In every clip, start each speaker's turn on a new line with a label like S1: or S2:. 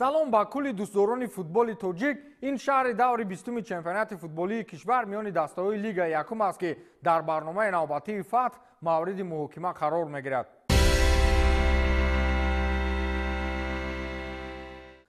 S1: Салом ба кулли дӯстдорони футболи тоҷик. Ин шаҳри даври 20-уми чемпионати футболии кишвар миёни дастаҳои Лигаи якум аст, ки дар барномаи навбатии Фатҳ мавриди муҳокима қарор мегирад.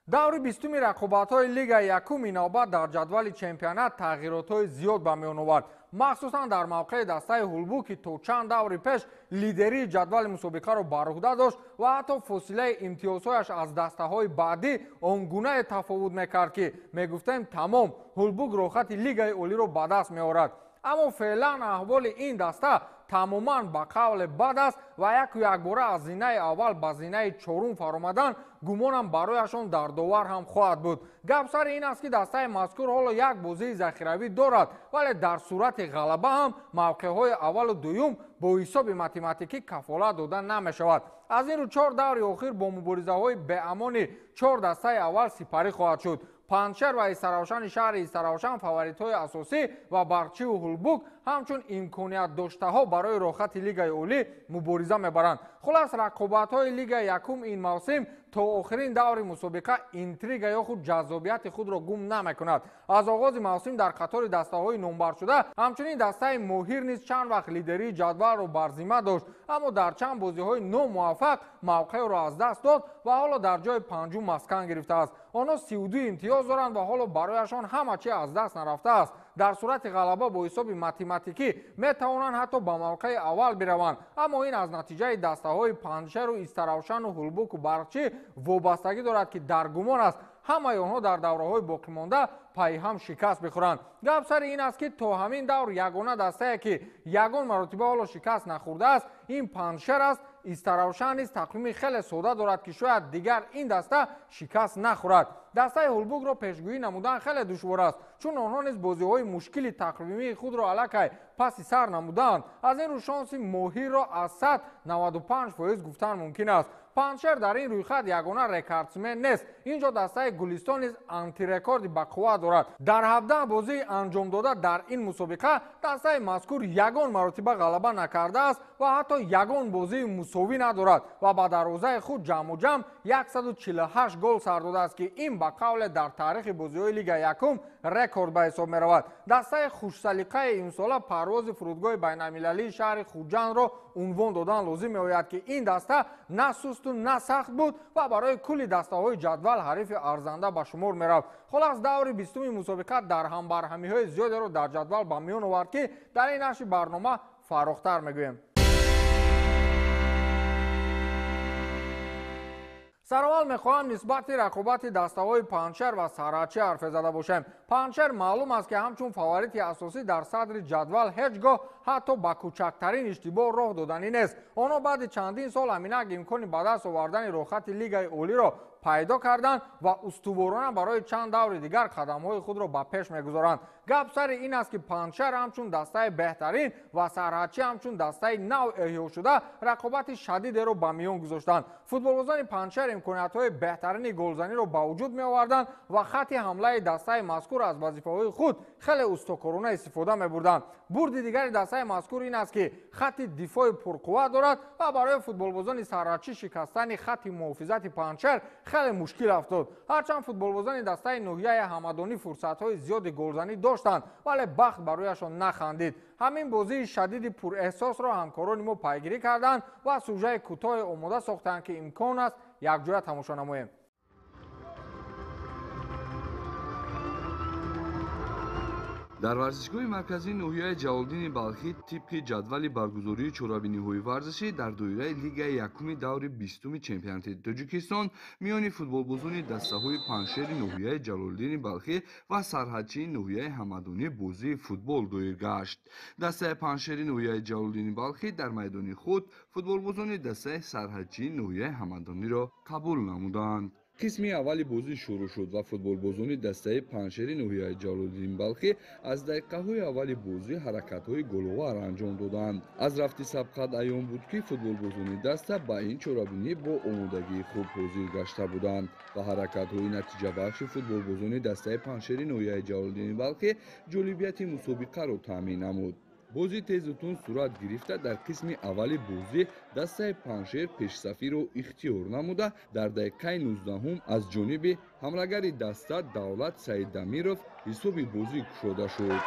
S1: Даври 20-уми рақобатҳои Лигаи якум ин навбат дар ҷадвали чемпионат тағйиротҳои зиёд ба миён овард, махсусан дар мавқеи дастаи Ҳулбук, ки то чанд даври пеш лидерии ҷадвали мусобиқаро бар уҳда дошт ва ҳатто фосилаи имтиёзҳояш аз дастаҳои баъдӣ он гунае тафовут мекард, ки мегуфтем тамом, Ҳулбук роҳхати Лигаи олиро ба даст меорад. Аммо феълан аҳволи ин даста тамоман ба қавле бад аст ва яку якбора аз зинаи аввал ба зинаи чорум фаромадан гумонам барояшон дардовар ҳам хоҳад буд. Гап сари ин аст, ки дастаи мазкур ҳоло як бозии захиравӣ дорад, вале дар сурати ғалаба ҳам мавқеъҳои аввалу дуюм бо ҳисоби математикӣ кафолат дода намешавад. Аз ин рӯ 4 даври охир бо муборизаҳои беамони 4 дастаи аввал сипарӣ хоҳад шуд. Панҷшер ва Истаравшани шаҳри Истаравшан фаворитҳои асосӣ ва Барқчиву Ҳулбук ҳамчун имконият доштаҳо барои роҳхати Лигаи олӣ мубориза мебаранд. Хулас, рақобатҳои Лигаи якум ин мавсим то охирин даври мусобиқа интрига ё худ ҷаззобияти худро гум намекунад. Аз оғози мавсим дар қатори дастаҳои номбаршуда ҳамчунин дастаи Моҳир низ чанд вақт лидерии ҷадвалро бар зимма дошт, аммо дар чанд бозиҳои номуваффақ мавқеъро аз даст дод ва ҳоло дар ҷои панҷум маскан гирифтааст. Онҳо 32 имтиёз доранд ва ҳоло барояшон ҳама чи аз даст нарафтааст. Дар сурати ғалаба бо ҳисоби математикӣ метавонанд ҳатто ба мавқеи аввал бираванд, аммо ин аз натиҷаи дастаҳои Панҷшеру Истаравшану Ҳулбуку Барқчӣ вобастагӣ дорад, ки дар гумон аст ҳамаи онҳо дар давраҳои боқимонда пайҳам шикаст бихӯранд. Гап сари ин аст, ки то ҳамин давр ягона дастае, ки ягон маротиба ҳоло шикаст нахӯрдааст, ин Панҷшер аст. Истаравшан низ тақвими хеле сода дорад, ки шояд дигар ин даста шикаст нахӯрад. Дастаи Ҳулбукро пешгӯӣ намудан хеле душвор аст, чун онҳо низ бозиҳои мушкили тақвимии худро аллакай паси сар намудаанд. Аз ин рӯ шонси Моҳирро аз 195% гуфтан мумкин аст. Панҷшер дар ин рӯйхат ягона рекордсмен нест. Инҷо дастаи Гулистон низ антирекорди бақувват дорад. Дар 17 бозии анҷомдода дар ин мусобиқа дастаи мазкур ягон маротиба ғалаба накардааст ва ҳатто ягон бозии мусовӣ надорад ва ба дарвозаи худ ҷамъу ҷамъ 148 гол сар додааст, ки ин ба қавле дар таърихи бозиҳои Лигаи якум рекорд ба ҳисоб меравад. Дастаи хушсалиқаи имсола парвози фурудгоҳи байналмилалии шаҳри Хуҷандро унвон додан лозим меояд, ки ин даста на сусту на сахт буд ва барои кулли дастаҳои ҷадвал ҳарифи арзанда ба шумор мерафт. Хулас, даври 20-уми мусобиқа дар ҳамбарҳамиҳои зиёдеро дар ҷадвал ба миён овард, ки дар ин нашри барнома фарохтар мегӯем. Сараввал мехоҳам нисбати рақобати дастаҳои Панҷшер ва Сарҳадчӣ ҳарфе зада бошем. Панҷшер маълум аст, ки ҳамчун фаворити асосӣ дар садри ҷадвал ҳеҷ гоҳ ҳатто ба кӯчактарин иштибоҳ роҳ доданӣ нест. Онҳо баъди чандин сол ҳаминак имкони ба даст овардани роҳхати Лигаи олиро пайдо карданд ва устуворона барои чанд даври дигар қадамҳои худро ба пеш мегузоранд. Гап сари ин аст, ки Панҷшер ҳамчун дастаи беҳтарин ва Сарҳадчӣ ҳамчун дастаи нав эҳё шуда рақобати шадидеро ба миён гузоштанд. Футболбозони Панҷшер имкониятҳои беҳтарини голзаниро ба вуҷуд меоварданд ва хатти ҳамлаи дастаи мазкур аз вазифаҳои худ хеле устокорона истифода мебурданд. Бурди дигари дастаи мазкур ин аст, ки хатти дифои пурқувват дорад ва барои футболбозони Сарҳадчӣ шикастани хатти муҳофизати Панҷшер хеле мушкил афтод. Ҳарчанд футболбозони дастаи ноҳияи Ҳамадонӣ фурсатҳои зиёди голзанӣ доштанд, вале бахт барояшон нахандид. Ҳамин бозии шадиди пурэҳсосро ҳамкорони мо пайгирӣ карданд ва сужаи кӯтоҳе омода сохтанд, ки имкон аст якҷоя тамошо намоем.
S2: Дар варзишгоҳи марказии ноҳияи Ҷалолиддини Балхӣ тибқи ҷадвали баргузории чорабиниҳои варзишӣ дар доираи Лигаи якуми даври 20-уми чемпионати Тоҷикистон миёни футболбозони дастаҳои Панҷшери ноҳияи Ҷалолиддини Балхӣ ва Сарҳадчии ноҳияи Ҳамадонӣ бозии футбол доир гашт. Дастаи Панҷшери ноҳияи Ҷалолиддини Балхӣ дар майдони худ футболбозони дастаи Сарҳадчии ноҳияи Ҳамадониро қабул намуданд. Қисми аввали бозӣ шурӯъ шуд ва футболбозони дастаи Панҷшери ноҳияи Ҷалолиддини Балхӣ аз дақиқаҳои аввали бозӣ ҳаракатҳои головар анҷом доданд. Аз рафти сабқат аён буд, ки футболбозони даста ба ин чорабинӣ бо омодагии хуб ҳозир гашта буданд ва ҳаракатҳои натиҷабахши футболбозони дастаи Панҷшери ноҳияи Ҷалолиддини Балхӣ ҷолибияти мусобиқаро таъмин намуд. Бозӣ тезу тунд сурат гирифта, дар қисми аввали бозӣ дастаи Панҷшер пешсафиро ихтиёр намуда, дар дақиқаи 19 аз ҷониби ҳамлагари даста Давлат Саидамиров ҳисоби бозӣ кушода шуд.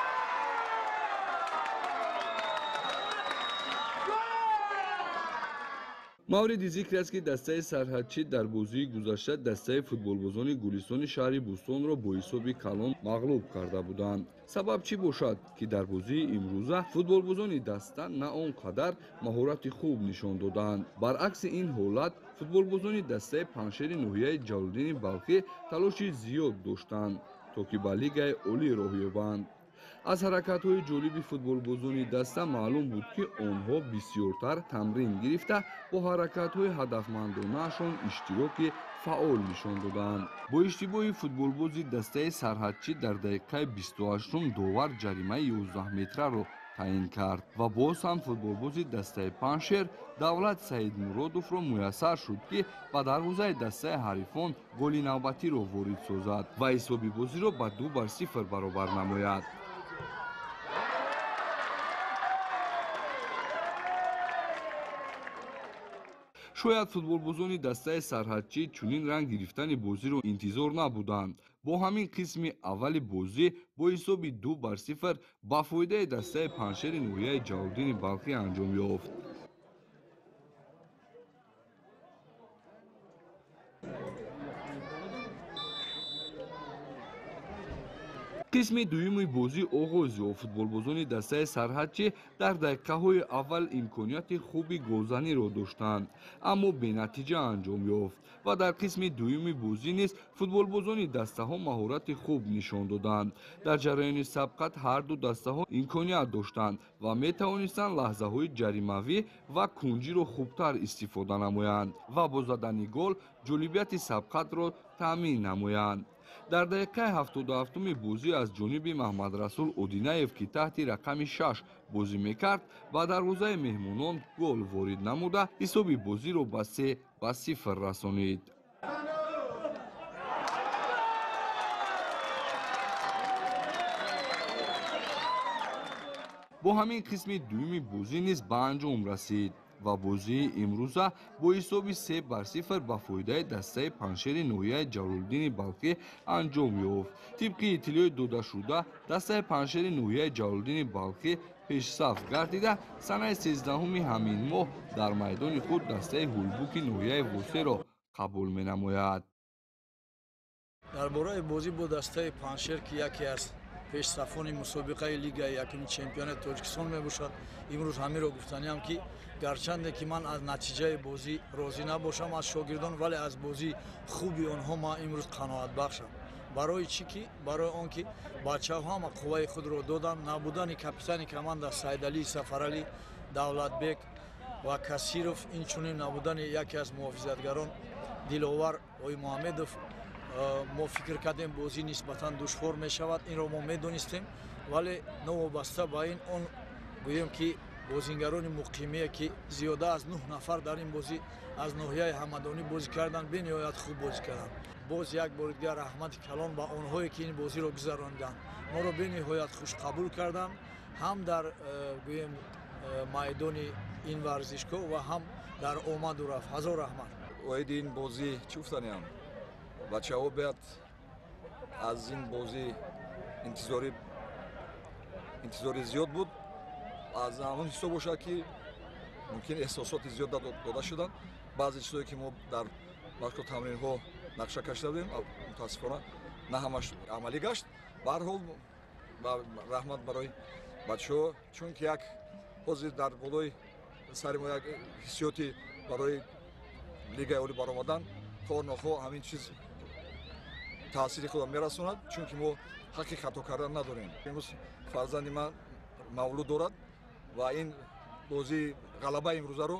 S2: Мавриди зикр аст, ки дастаи сарҳадчӣ дар бозии гузашта дастаи футболбозони Гулистони шаҳри Бӯстонро бо ҳисоби калон мағлуб карда буданд. Сабаб чӣ бошад, ки дар бозии имрӯза футболбозони даста на он қадар маҳорати хуб нишон доданд. Баръакси ин ҳолат, футболбозони дастаи Панҷшери ноҳияи Ҷалолиддини Балхӣ талоши зиёд доштанд, то ки ба Лигаи Олӣ роҳ ёбанд. Аз ҳаракатҳои ҷолиби футболбозони даста маълум буд, ки онҳо бисёртар тамрин гирифта, бо ҳаракатҳои ҳадафмандонаашон иштироки фаъол нишон доданд. Бо иштибоҳи футболбози дастаи сарҳадчӣ дар дақиқаи 28 довар ҷаримаи 11 метраро таъин кард ва боз ҳам футболбози дастаи Панҷшер Давлат Саидмуродовро муяссар шуд, ки ба дарвозаи дастаи ҳарифон голи навбатиро ворид созад ва ҳисоби бозиро ба 2-0 баробар намояд. Шояд футболбозони дастаи сарҳадчӣ чунин ранг гирифтани бозиро интизор набуданд. Бо ҳамин қисми аввали бозӣ бо ҳисоби 2-0 ба фоидаи дастаи Панҷшери ноҳияи Ҷалолиддини Балхӣ анҷом ёфт. Қисми дуюми бозӣ оғоз ёфт. Футболбозони дастаи сарҳадчӣ дар дақиқаҳои аввал имконияти хуби голзаниро доштанд, аммо бенатиҷа анҷом ёфт ва дар қисми дуюми бозӣ низ футболбозони дастаҳо маҳорати хуб нишон доданд. Дар ҷараёни сабқат ҳарду дастаҳо имконият доштанд ва метавонистанд лаҳзаҳои ҷаримавӣ ва кунҷиро хубтар истифода намоянд ва бо задани гол ҷолибияти сабқатро таъмин намоянд. Дар дақиқаи 77-уми бозӣ аз ҷониби Маҳмадрасул Одинаев, ки таҳти рақами 6 бозӣ мекард, ба дарвозаи меҳмонон гол ворид намуда, ҳисоби бозиро ба 3-0 расонид. Бо ҳамин қисми дуюми бозӣ низ ба анҷом расид ва бозии имрӯза бо ҳисоби 3-0 ба фоидаи дастаи Панҷшери ноҳияи Ҷалолиддини Балхӣ анҷом ёфт. Тибқи иттилои додашуда, дастаи Панҷшери ноҳияи Ҷалолиддини Балхӣ пешсаф гардида, санаи 13 ҳамин моҳ дар майдони худ дастаи Ҳулбуки ноҳияи Восеро қабул менамояд.
S3: Дар бораи бозӣ бо дастаи Панҷшер, ки яке аз пешсафони мусобиқаи Лигаи якуми чемпионати Тоҷикистон мебошад, имрӯз ҳаминро гуфтаниам, ки гарчанде ки ман аз натиҷаи бозӣ розӣ набошам аз шогирдон, вале аз бозии хуби онҳо ман имрӯз қаноатбахшам. Барои чӣ ки? Барои он ки бачаҳо ҳама қувваи худро доданд. Набудани капитани команда Сайдалӣ Сафаралӣ, Давлатбек ва Касиров, инчунин набудани яке аз муҳофизатгарон Диловар Оймуҳаммедов, мо фикр кардем бозӣ нисбатан душвор мешавад, инро мо медонистем, вале новобаста ба ин он гӯем ки бозингарони муқимие, ки зиёда аз 9 нафар дар ин бозӣ аз ноҳияи Ҳамадонӣ бозӣ карданд, бениҳоят хуб бозӣ карданд. Боз як бори дигар раҳмати калон ба онҳое, ки ин бозиро гузарониданд, моро бениҳоят хушқабул карданд, ҳам дар гӯем майдони ин варзишгоҳ ва ҳам дар омаду рафт. Ҳазор раҳмат.
S4: Оиди ин бозӣ чӣ гуфтаниам? Бачаҳо бояд аз ин бозӣ интизори зиёд буд. Аз ҳамон ҳисоб бошад, ки мумкин эҳсосоти зиёд дода шуданд. Баъзе чизое, ки мо дар вақту тамринҳо нақша кашида будем, мутаассифона на ҳамаш амалӣ гашт. Ба ҳар ҳол раҳмат барои бачаҳо, чунки як ҳозир дар болои сари мо як ҳиссиёти барои Лигаи Олӣ баромадан хоҳ нохоҳ ҳамин чиз таъсири худро мерасонад, чунки мо ҳаққи хато кардан надорем. Имрӯз фарзанди ман мавлуд дорад ва ин бозии ғалабаи имрӯзаро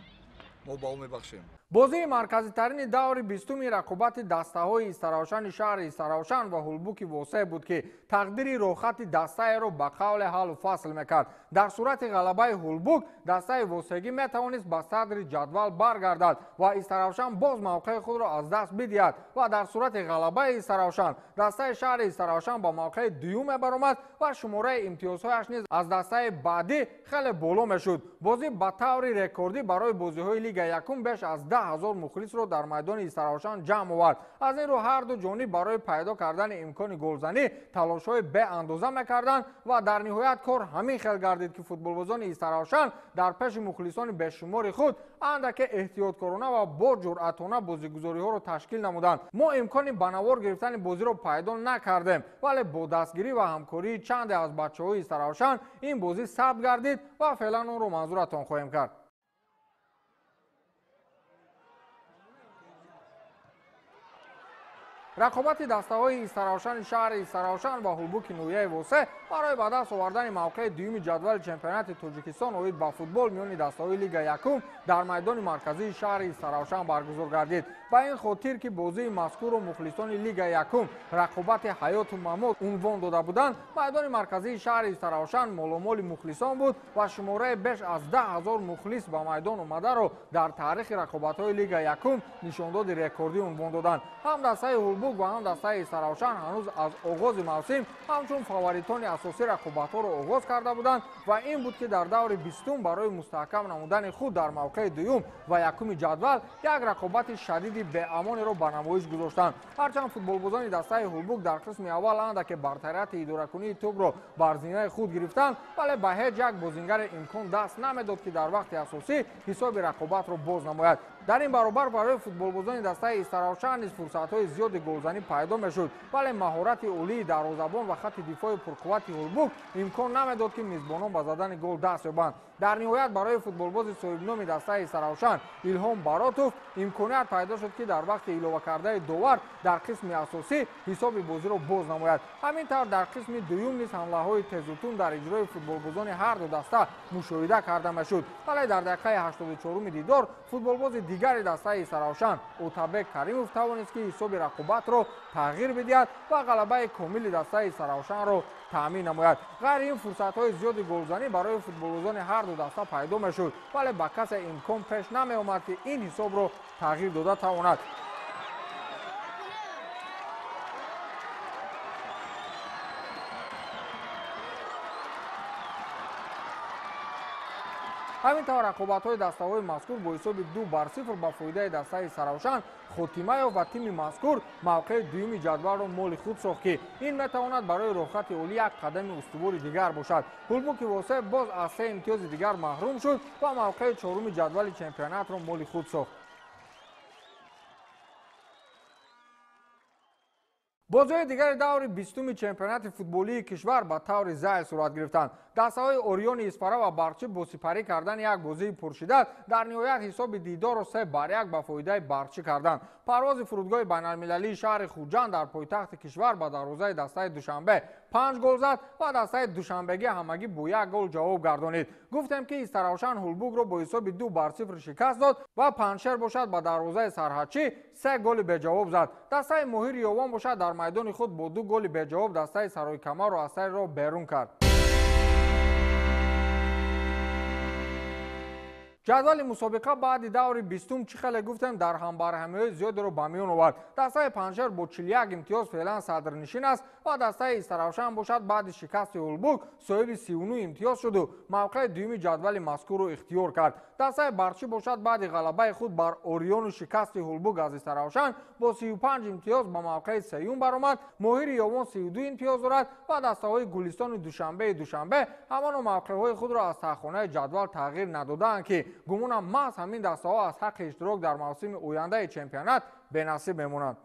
S4: мо ба ӯ мебахшем.
S1: Бозии марказитарини даври бистуми рақобати дастаҳои Истаравшани шаҳри Истаравшан ва Ҳулбуки Восеъ буд, ки тақдири роҳхати дастаеро ба қавле ҳаллу фасл мекард. Дар сурати ғалабаи Ҳулбук дастаи Восеъгӣ метавонист ба садри ҷадвал баргардад ва Истаравшан боз мавқеи худро аз даст бидиҳад ва дар сурати ғалабаи Истаравшан дастаи шаҳри Истаравшан ба мавқеи дуюм мебаромад ва шумораи имтиёзҳояш низ аз дастаи баъдӣ хеле боло мешуд. Бозӣ ба таври рекордӣ барои бозиҳои Лига якум беш аз 10 000 мухлисро дар майдони Истаравшан ҷамъ овард. Аз ин рӯ ҳар ду ҷониб барои пайдо кардани имкони голзанӣ талошҳои беандоза мекарданд ва дар ниҳоят кор ҳамин хел гардид, ки футболбозони Истаравшан дар пеши мухлисони бешумори худ андаке эҳтиёткорона ва бо ҷуръатона бозигузориҳоро ташкил намуданд. Мо имкони ба навор гирифтани бозиро пайдо накардем, вале бо дастгирӣ ва ҳамкории чанде аз бачаҳои Истаравшан ин бозӣ сабт гардид ва феълан онро манзуратон хоҳем кард. Рақобати дастаҳои Истаравшани шаҳри Истаравшан ва Ҳулбуки ноҳияи Восеъ барои ба даст овардани мавқеи дуюми ҷадвали чемпионати Тоҷикистон оид ба футбол миёни дастаҳои Лига якум дар майдони марказии шаҳри Истаравшан баргузор гардид. Ба ин хотир, ки бозии мазкурро мухлисони Лига якум рақобати ҳаёту мамот унвон дода буданд, майдони марказии шаҳри Истаравшан моломоли мухлисон буд ва шумораи беш аз 10 000 мухлис ба майдон омадаро дар таърихи рақобатҳои Лига якум нишондоди рекордӣ унвон доданд. Ҳам дастаи Ҳулбук ва ҳам дастаи Истаравшан ҳанӯз аз оғози мавсим ҳамчун фаворитони асосӣ рақобатҳоро оғоз карда буданд ва ин буд, ки дар даври бистум барои мустаҳкам намудани худ дар мавқеи дуюм ва якуми ҷадвал як рақобати шадиди беамонеро ба намоиш гузоштанд. Ҳарчанд футболбозони дастаи Ҳулбук дар қисми аввал андаке бартарияти идоракунии тӯбро бар зинаи худ гирифтанд, вале ба ҳеҷ як бозингаре имкон даст намедод, ки дар вақти асосӣ ҳисоби рақобатро боз намояд. Дар ин баробар барои футболбозони дастаи Истаравшан низ фурсатҳои зиёди голзанӣ пайдо мешуд, вале маҳорати олии дарвозабон ва хатти дифои пурқуввати Ҳулбук имкон намедод, ки мизбонон ба задани гол даст ёбанд. Дар ниҳоят барои футболбози соҳибноми дастаи Истаравшан Илҳом Баротов имконият пайдо шуд, ки дар вақти иловакардаи довар дар қисми асосӣ ҳисоби бозиро боз намояд. Ҳамин тавр дар қисми дуюм низ ҳамлаҳои тезутун дар иҷрои футболбозони ҳар ду даста мушоҳида карда мешуд, вале дар дақиқаи 84-уми дидор футболбози дигари дастаи Истаравшан Отабек Каримов тавонист, ки ҳисоби рақобатро тағйир бидиҳад ва ғалабаи комили дастаи Истаравшанро таъмин намояд. Ғайри ин фурсатҳои зиёди голзанӣ барои футболбозони ҳар ду даста пайдо мешуд, вале ба касе имкон пеш намеомад, ки ин ҳисобро тағйир дода тавонад. Ҳамин тавр рақобатҳои дастаҳои мазкур бо ҳисоби 2-0 ба фоидаи дастаи Истаравшан хотима ёфт ва тими мазкур мавқеи дуюми ҷадвалро моли худ сохт, ки ин метавонад барои роҳхати олӣ як қадами устувори дигар бошад. Ҳулбуки Восеъ боз аз 3 имтиёзи дигар маҳрум шуд ва мавқеи чоруми ҷадвали чемпионатро моли худ сохт. Бозиҳои дигари даври бистуми чемпионати футболии кишвар ба таври зайл сурат гирифтанд. Дастаҳои Ориони Исфара ва Барчӣ бо сипарӣ кардани як бозии пуршиддат дар ниҳоят ҳисоби дидорро 3-1 ба фоидаи Барчӣ карданд. Парвози фурудгоҳи байналмилалии шаҳри Хуҷанд дар пойтахти кишвар ба дарвозаи дастаи Душанбе 5 гол зад ва дастаи душанбегӣ ҳамагӣ бо 1 гол ҷавоб гардонид. Гуфтем, ки Истаравшан Ҳулбукро бо ҳисоби 2-0 шикаст дод ва Панҷшер бошад ба дарвозаи сарҳадчӣ 3 голи беҷавоб зад. Дастаи Моҳири Ёвон бошад дар майдони худ бо 2 голи беҷавоб дастаи Сарои-Камарро аз сари роҳ берун кард. Ҷадвали мусобиқа баъди даври бистум чӣ хеле гуфтем дар ҳамбарҳамиҳои зиёдеро ба миён овард. Дастаи Панҷшер бо 41 имтиёз феълан садрнишин аст ва дастаи Истаравшан бошад баъди шикасти Ҳулбук соҳиби 39 имтиёз шуду мавқеи дуюми ҷадвали мазкурро ихтиёр кард. Дастаи Барчӣ бошад баъди ғалабаи худ бар Ориону шикасти Ҳулбук аз Истаравшан бо 35 имтиёз ба мавқеи сеюм баромад. Моҳири Ёвон 32 имтиёз дорад ва дастаҳои Гулистони Душанбеи Душанбе ҳамоно мавқеъҳои худро аз таҳхонаи ҷадвал тағйир надодаанд, ки гумонам маҳз ҳамин дастаҳо аз ҳаққи иштирок дар мавсими ояндаи чемпионат бенасиб мемонанд.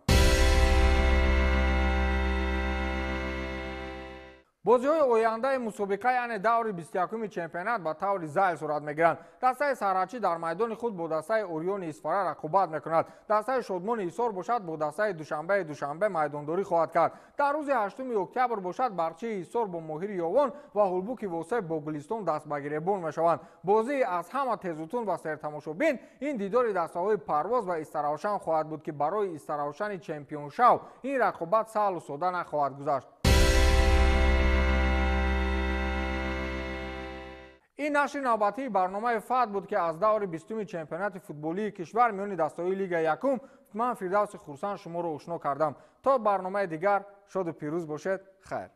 S1: Бозиҳои ояндаи мусобиқа, яъне даври 21-уми чемпионат, ба таври зайл сурат мегиранд. Дастаи Сарҳадчӣ дар майдони худ бо дастаи Ориёни Исфара рақобат мекунад. Дастаи Шодмони Ҳисор бошад, бо дастаи Душанбеи Душанбе майдондорӣ хоҳад кард. Дар рӯзи 8 октябр бошад, Барчии Ҳисор бо Моҳири Ёвон ва Ҳулбуки Восеъ бо Гулистон даст ба гиребон мешаванд. Бозии аз ҳама тезутун ва сертамошобин ин дидори дастаҳои Парвоз ва Истаравшан хоҳад буд, ки барои Истаравшани чемпионшав ин рақобат саҳлу сода нахоҳад гузашт. Ин нашри навбатии барномаи ФАД буд, ки аз даври 20-уми чемпионати футболии кишвар миёни дастаҳои Лигаи якум ман, Фирдавси Хурсанд, шуморо ошно кардам. То барномаи дигар шоду пирӯз бошед. Хайр.